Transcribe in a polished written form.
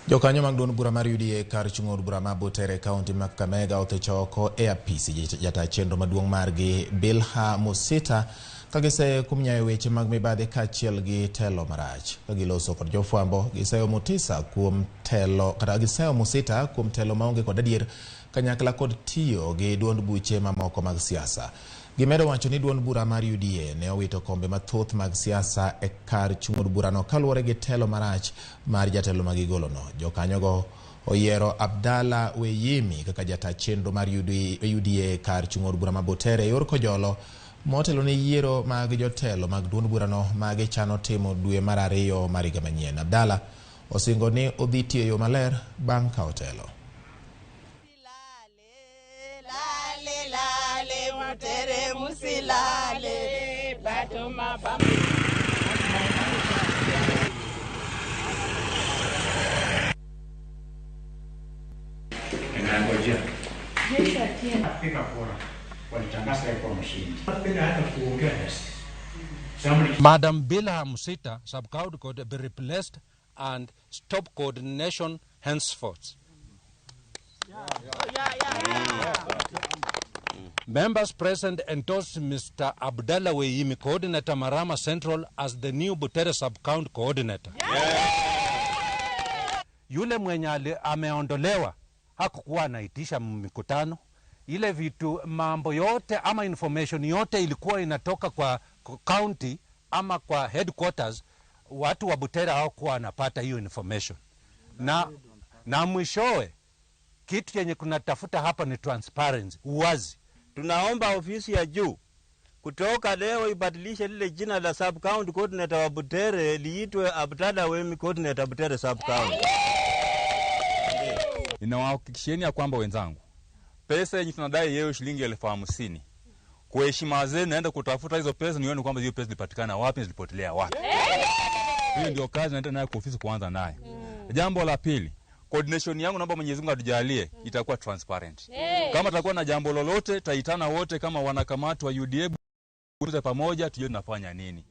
Jokanyo mag duond bura mar UDA kar chung' od bura ma Butere, kaunti ma Kakamega, othicho oko e apisi jata chenro maduong' margi Bilha Musita ka giseyo kuom nyayo weche mag mibadhi kaachiel gi telo marach. Ka giloso kod jofwambo, giseyo Mutisa kuom telo kata giseyo Musita kuom telo maonge kod adier kanyakla kod tiyo gi duond buche mamoko mag siasa. Gimedo wacho ni duond bura mar UDA ne owito kombe mathoth mag siasa e kar chung' od burano kaluwore gi telo marach mar jatelo ma gigolono. Jokanyogo oyiero Abdalla Weyimi kaka jata chenro mar UDA kar chung' od bura ma Butere e yor kojolo motelo ne yiero mag jotelo mag duond burano ma gichano timo dwe mar ariyo mar higa manyien. Abdalla osingo ni odhi tiyo e yo maler bang' kawo telo. Lale lale Butere musilale batuma bam. Ninangojea piga kura, walitangaza yeye kuwa mshindi. Bila hata kuongea na sisi. Madam Bilha Musita, sub-county could be replaced and stop coordination henceforth. Members present endorsed Mr. Abdallah Weyimi, coordinator Marama Central, as the new Butere sub-county coordinator. Yule mwenye ameondolewa hakukuwa anaitisha mikutano ile, vitu mambo yote ama information yote ilikuwa inatoka kwa county ama kwa headquarters. Watu wa Butere hawakuwa wanapata hiyo information, na mwishowe kitu chenye kunatafuta hapa ni transparency, uwazi. Tunaomba ofisi ya juu kutoka leo ibadilishe lile jina la sub county coordinator wa Butere liitwe Abdalla Wemi coordinator Butere sub county. Ninawahakikishieni ya kwamba wenzangu, pesa yenye tunadai yeo shilingi 50,000, kwa heshima zenu naenda kutafuta hizo pesa, nione kwamba hizo pesa zilipatikana wapi, zilipotelea wapi. Hiyo ndio kazi naenda nayo kwa ofisi kuanza nayo. Jambo la pili, coordination yangu naomba Mwenyezi Mungu atujalie itakuwa transparent. Kama tutakuwa na jambo lolote, taitana wote kama wanakamati wa UDA pamoja, tujue tunafanya nini.